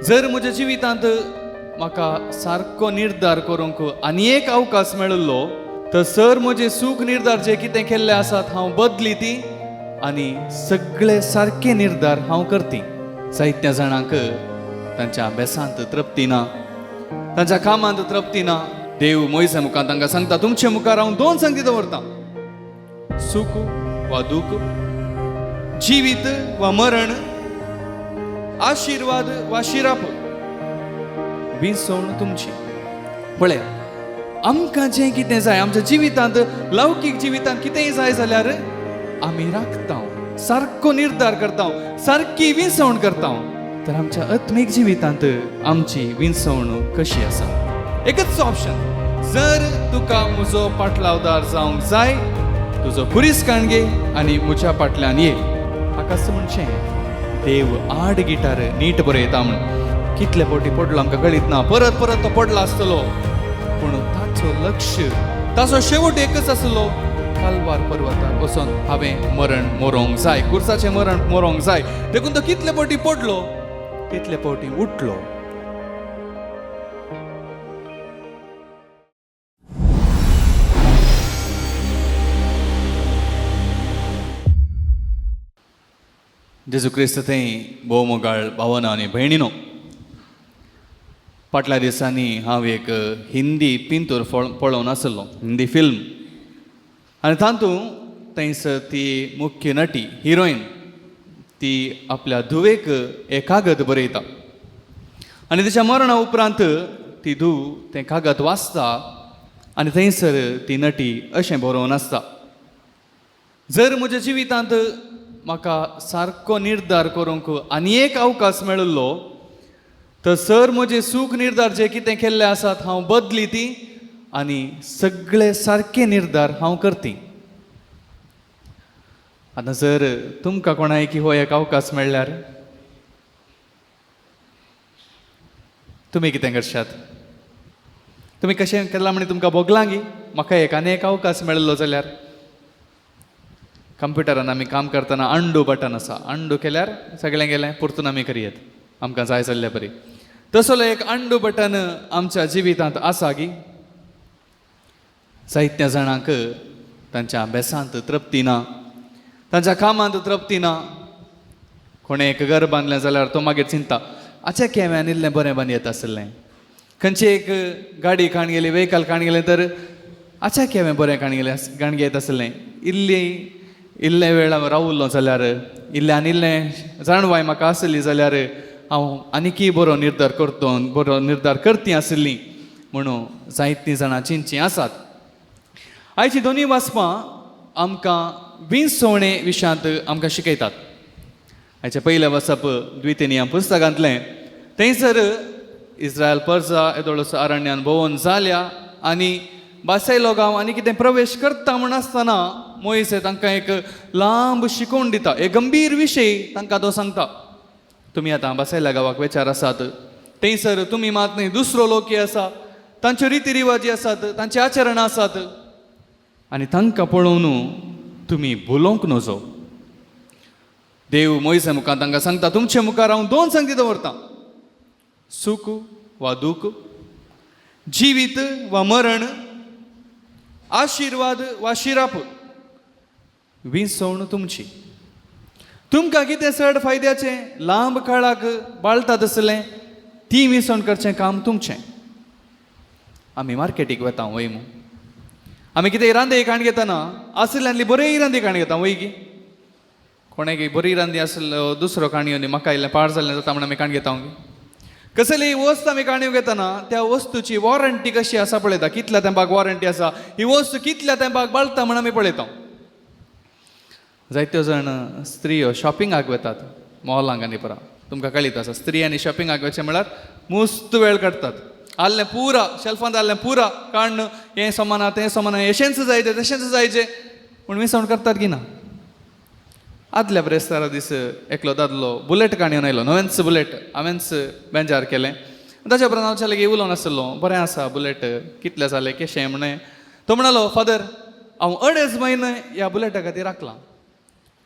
जर म्हज्या जिवितांत म्हाका सारको निर्धार करूंक आनी एक अवकाश मेळिल्लो तर सर म्हजे सूख निर्धार जे कितें केल्ले आसात हांव बदली ती आनी सगळे सारके निर्धार हांव करती. जायत्या जाणांक तांच्या अभ्यासांत तृप्ती ना, तांच्या कामांत तृप्ती ना. देव मोयसा मुखार तांकां सांगता, तुमचे मुखार हांव दोन संगती दवरतां, सूख वा दूख, जिवीत वा मरण, आशिर्वाद वा शिराप, विसवण तुमची. पळया, आमकां जें कितें जाय आमच्या जिवितांत, लौकीक जिवितांत कितेंय जाय जाल्यार आमी राखता, सारको निर्धार करता, सारकी विसवण करता. तर आमच्या आत्मीक जिवितांत आमची विसवण कशी आसा? एकच ऑप्शन, जर तुका म्हजो पाटलावदार जावंक जाय तुजो खुरीस काण घे आनी म्हज्या फाटल्यान ये. हाकाच म्हणचें देव आड गिटार नीट बरयता म्हण. कितले फावटी पडलो आमकां कळीत ना, परत परत तो पडला आसतलो, पूण ताचो लक्ष, ताचो शेवट एकच आसलो, कालवार पर्वतार वचोन हांवें मरण मरोंक जाय, कुर्साचें मरण मरोंक जाय. देखून तो कितले फावटी पडलो तितले फावटी उठलो. जेजू क्रिस्त थंय भोव मोगाळ भावना आनी भयणीनो, फाटल्या दिसांनी हांव एक हिंदी पिंतूर पळोवन आसलो, हिंदी फिल्म, आनी तातूंत थंयसर ती मुख्य नटी हिरोईन ती आपल्या धुवेक एक कागद बरयता आनी तिच्या मरणा उपरांत ती धूव तें कागद वाचता आनी थंयसर ती नटी अशें बरोवन आसता, जर म्हज्या जिवितांत म्हाका सारको निर्धार करूंक आनी एक अवकाश मेळिल्लो तर सर म्हजे सूख निर्धार जे कितें केल्ले आसात हांव बदली ती आनी सगळे सारके निर्धार हांव करती. आतां जर तुमकां कोणाय की हो एक अवकाश मेळ्ळ्यार तुमी कितें करशात? तुमी कशें केलां म्हण तुमकां भोगलां गी म्हाका एक आनी एक अवकाश मेळिल्लो जाल्यार? कंप्युटरान आमी काम करतना अंडू बटन आसा, अंडू केल्यार सगळें गेलें, परतून आमी करयेत आमकां जाय जाल्ले परी. तसलो एक अंडू बटन आमच्या जिवितांत आसा गी? जायत्या जाणांक तांच्या अभ्यासांत तृप्ती ना, तांच्या कामांत तृप्ती ना. कोणें एक घर बांदलें जाल्यार तो मागीर चिंता, आच्या केव्यान इल्लें बरें बांदयेत आसलें, खंयची एक गाडी काण गेली, व्हेकल काण गेलें तर आच्या केवें बरें काण गेलें काण घेत आसलें, इल्ली इल्लें वेळ हांव रावल्लो जाल्यार, इल्लें आनी इल्लें जाणवाय म्हाका आसली जाल्यार हांव आनीकय बरो निर्धार करतो, बरो निर्धार करती आसली म्हणून जायतीं जाणां चिंतचीं आसात. आयची दोनूय वाचपां आमकां विसवणे विशयांत आमकां शिकयतात. आयचें पयलें वाचप द्वितीय नियम पुस्तकांतलें, थंयसर इस्रायल परजा येदोळसो अरण्यान भोंवन जाल्या आनी बासयलो गांव आनी कितें प्रवेश करता म्हण आसतना मोयसे तांकां एक लांब शिकोवण दिता, एक गंभीर विशय तांकां तो सांगता. तुमी आतां बासयल्या गांवाक विचार आसात, थंयसर तुमी मात न्हय दुसरो लोकय आसा, तांच्यो रिती रिवाजी आसात, तांचे आचरणां आसात आनी तांकां पळोवन तुमी भुलोवंक नजो. देव मोयसा मुखार तांकां सांगता, तुमचे मुखार हांव दोन संगती दवरतां, सूख वा दूख, जिवीत वा मरण, आशिर्वाद वा शिराप, विसवण तुमची. तुमकां कितें चड फायद्याचें लांब काळाक बाळटा तसलें ती विसवण करचें काम तुमचें. आमी मार्केटीक वता वय मू, आमी कितें रांदे काण घेतना आसल्यातली बरी रांदी काण घेता वय की? कोणाक बरी रांदी आसलो दुसरो काणयो न्ही म्हाका इल्लें पाड जाल्लें जाता म्हण आमी काण घेता गी? कसली वस्त आमी काणयो घेतना त्या वस्तूची वॉरंटी कशी आसा पळयता, कितल्या तेंपाक वॉरंटी आसा, ही वस्तू कितल्या तेंपाक बाळटा म्हण आमी पळयता. जायत्यो जाण स्त्रियो शॉपिंगाक वतात मॉलांक आनी परा, तुमकां कळीत आसा स्त्रियांनी शॉपिंगाक वचचें म्हळ्यार मस्त वेळ काडटात, आहलें पुरा शेल्फांत आहलें पुरा काडून हें सामान आहा तें सामान आहा, हेशेंच जाय तें तशेंच जायचें, पूण विसवण करतात की ना? आदल्या ब्रेस्तारा दीस एकलो दादलो बुलेट काणयेवन आयलो, नवेंच बुलेट, हांवेंच बेंजार केलें. ताच्या उपरांत हांव लागीं उलोवन आसलो, बरें आसा बुलेट, कितलें जालें केशें म्हणें. तो म्हणालो, फादर हांव 2.5 म्हयने ह्या बुलेटा खातीर राखलां.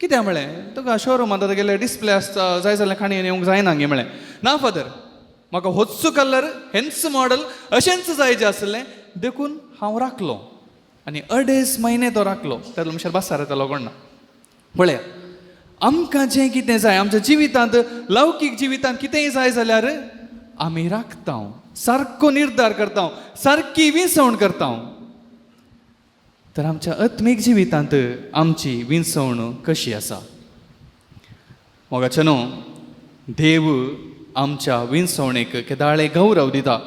कित्याक म्हळें, तुका शोरुमांत आतां गेल्यार डिस्प्ले आसता, जाय जाल्यार काणयेन येवंक जायना गे म्हळें. ना फादर, म्हाका होच कलर हेंच मॉडल अशेंच जाय जें आसलें देखून हांव राखलो आनी 2.5 म्हयने तो राखलो. तेदो मनशार बासार येतालो कोण ना. पळया आमकां जें कितें जाय आमच्या जिवितांत लौकीक जिवितांत कितेंय जाय जाल्यार आमी राखता, सारको निर्धार करता, सारकी विंसवण करता. तर आमच्या आत्मीक जिवितांत आमची विंसवण कशी आसा? मोगाचे न्हू, देव आमच्या विंसवणेक केदाळे गौरव दिता.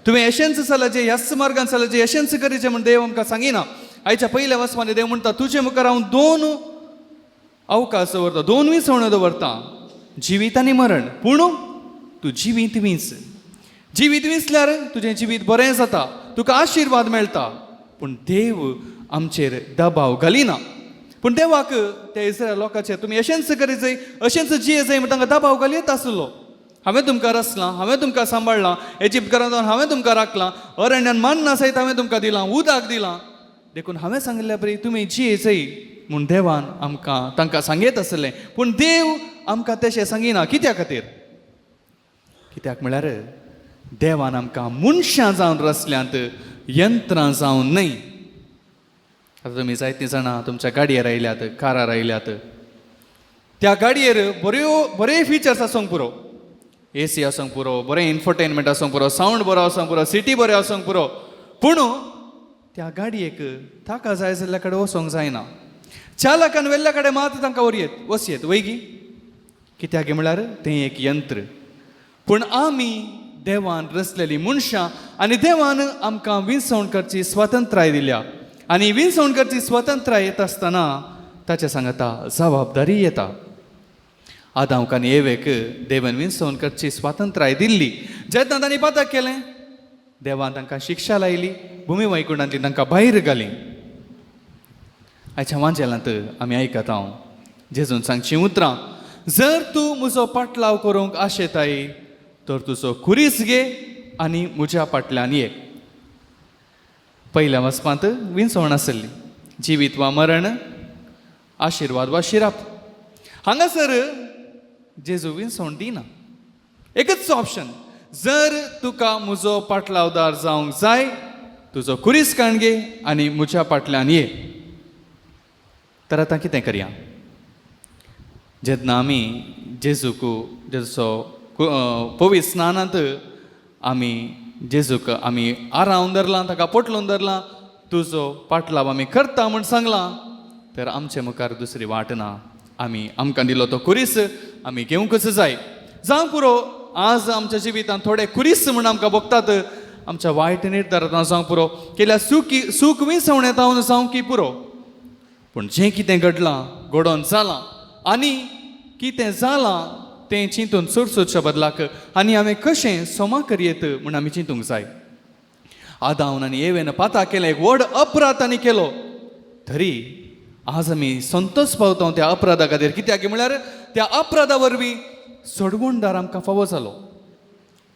तुवें अशेंच चलचें, ह्याच मार्गान चलचें, अशेंच करीचें म्हूण देव आमकां सांगिना. आयच्या पयल्या वसमानी देव म्हणटा तुजे मुखार हांव 2 अवकाश दवरता, 2 विंसवण्यो दवरता, जिवीत आनी मरण. पूण तूं जिवीत विंच. जिवीत विंचल्यार तुजें जिवीत बरें जाता, तुका आशिर्वाद मेळटा. पूण देव आमचेर दबाव घालिना. पूण देवाक त्या इस्रायल लोकांचेर तुमी अशेंच करीत जाय, अशेंच जिये जाय म्हण तांकां दबाव घालयत आसलो. हांवें तुमकां रचलां, हांवें तुमकां सांबाळ्ळां, इजिप्त घरांत हांवें तुमकां राखलां, अरण्यान मान्ना सयत हांवें तुमकां दिलां, उदक दिलां, देखून हांवें सांगिल्ल्या परी तुमी जिये जाय म्हूण देवान आमकां तांकां सांगयत आसलें. पूण देव आमकां तशें सांगिना. कित्या खातीर? कित्याक म्हळ्यार देवान आमकां मनशां जावन रचल्यांत, यंत्रां जावन न्हय. आतां तुमी जायतीं जाणां तुमच्या गाडयेर आयल्यात, कारार आयल्यात. त्या गाडयेर बऱ्यो बरे फिचर्स आसूंक पुरो, एसी आसूंक पुरो, बरें इन्फोटेनमेंट आसूंक पुरो, सावंड बरो आसूंक पुरो, सिटी बऱ्यो आसूंक पुरो, पूण त्या गाडयेक ताका जाय जाल्ल्या कडेन वचोंक जायना. चालकान वेल्ल्या कडेन मात तांकां वरयेत वसयेत वयगी. कित्याक म्हळ्यार तें एक यंत्र. पूण आमी देवान रचलेली मनशां आनी देवान आमकां विंसवण करची स्वातंत्राय दिल्या. आनी विंसवण करची स्वातंत्राय येता आसतना ताच्या सांगता जबाबदारी येता. आदांक आनी एवेक देवान विंसवण करची स्वातंत्राय दिल्ली. जेन्ना तांणी पातक केलें, देवान तांकां शिक्षा लायली, भुमी वैकुंठांतली तांकां भायर घाली. आयच्या वांजेलांत आमी आयकता हांव जेजून सांगचीं उतरां, जर तूं म्हजो पाटलाव करूंक आशेताय तर तुजो खुरीस घे आनी म्हज्या फाटल्यान ये. पयल्या वचपांत विंसवण आसली, जिवीत वा मरण, आशिर्वाद वा शिराप. हांगासर जेजू विंसवण दिना. एकच ऑप्शन, जर तुका म्हजो पाटलावदार जावंक जाय तुजो खुरीस काण घे आनी म्हज्या फाटल्यान ये. तर आतां कितें करया? जेन्ना आमी जेजूक जेजूचो पवित्र स्नानांत आमी जेजूक आमी आरावन धरलां, ताका पोटलून धरलां, तुजो पाटलाव आमी करता म्हूण सांगलां, तर आमचे मुखार दुसरी वाट ना. आमी आमकां दिलो तो खुरीस आमी घेवंकच जाय. जावं पुरो आज आमच्या जिवितांत थोडे खुरीस म्हूण आमकां भोगतात, आमच्या वायट निर्धारांत जावंक पुरो, केल्या सुकी सूख विसवणेंत जावं की पुरो, पूण जें कितें घडलां घडोवन जालां आनी कितें जालां तें चिंतून सुरसुरच्या बदलाक आनी हांवें कशें सोमा करयेत म्हूण आमी चिंतूंक जाय. आदावन आनी एवेन पाता केलें, एक व्हड अपराध तांणी केलो, तरी आज आमी संतोश पावता त्या अपराधा खातीर. कित्याक म्हळ्यार त्या अपराधा वरवीं सोडवणदार आमकां फावो जालो.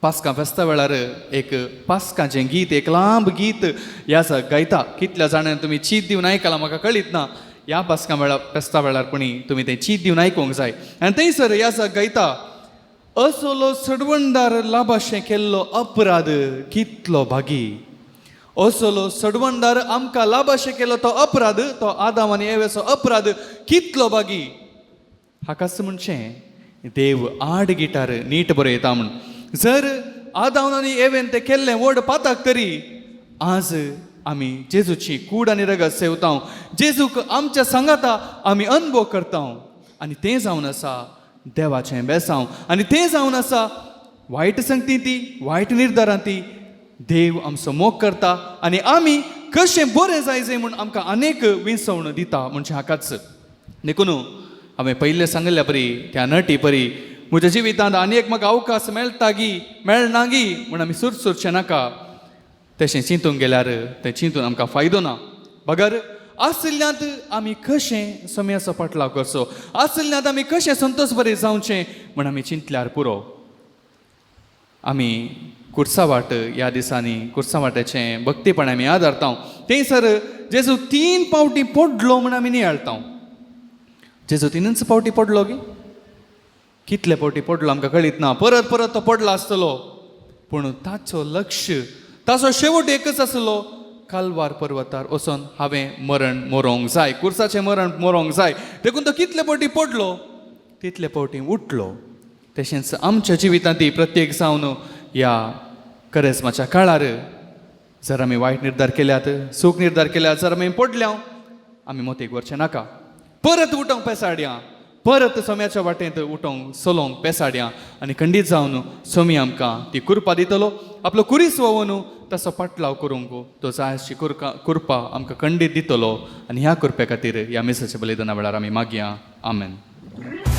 पास्कां फेस्ता वेळार एक पास्काचें गीत, एक लांब गीत ह्या गायता. कितल्या जाणांनी तुमी चीत दिवन आयकलां म्हाका कळीत ना. ह्या पास्कां वेळार फेस्ता वेळार पुणी तुमी तें चीत दिवन आयकूंक जाय. आनी थंयसर ह्या गायता, असलो सडवणदार लाभाशें केल्लो अपराध कितलो भागी, असलो सडवणदार आमकां लाभाशें केलो तो अपराध, तो आदाम आनी एवेचो अपराध कितलो भागी. हाकाच म्हणचें देव आड गिटार नीट बरयता म्हूण. जर आदाम आनी एवेन तें केल्लें व्हड पाताक, तरी आज आमी जेजूची कूड आनी रगत सेवता, जेजूक आमच्या सांगाता आमी अनुभव करता आनी तें जावन आसा देवाचें बेसांव आनी तें जावन आसा वायट संगती ती वायट निर्धारां ती. देव आमचो मोग करता आनी आमी कशें बरें जाय जाय म्हूण आमकां अनेक विंसवण दिता म्हणजे हाकाच. देखून हांवें पयलें सांगिल्ल्या परी त्या नटी परी म्हज्या जिवितांत आनी एक म्हाका अवकाश मेळटा गी मेळना गी म्हूण आमी सुरसुरचें नाका. तशें चिंतूंक गेल्यार तें चिंतून आमकां फायदो ना. बगर आशिल्ल्यांत आमी कशें समयाचो पाटलाव करचो, आशिल्ल्यांत आमी कशें संतोश बरें जावचें म्हूण आमी चिंतल्यार पुरो. आमी कुर्सावाट ह्या दिसांनी कुर्सावाट्याचें भक्तीपण आमी आदारता. थंयसर जेजू 3 पावटी पडलो म्हूण आमी नियाळता. जेजू 3 पावटी पडलो गी? कितले पावटी पडलो आमकां कळीत ना. परत परत तो पडला आसतलो. पूण ताचो लक्ष, ताचो शेवट एकच आसलो, कालवार पर्वतार वचोन हांवें मरण मरोंक जाय, कुर्साचें मरण मरोंक जाय. देखून तो कितले फावटी पडलो तितले फावटी उठलो. तशेंच आमच्या जिवितांत प्रत्येक जावन ह्या करेज्माच्या काळार जर आमी वायट निर्धार केल्यात, चूक निर्धार केल्यात, जर आमी पडल्या, आमी मोतीक व्हरचें नाका. परत उठोंक पेसाडया, परत सोम्याच्या वाटेंत उठोंक चलोवंक पेसाडया आनी खंडीत जावन सोमी आमकां ती कुरपा दितलो. आपलो कुरीस व्होवन तसो पाटलाव करूंक तो जाय अशी कुरपा आमकां खंडीत दितलो. आनी ह्या कुरपे खातीर ह्या मिसाच्या बलिदाना वेळार आमी मागया. आमेन.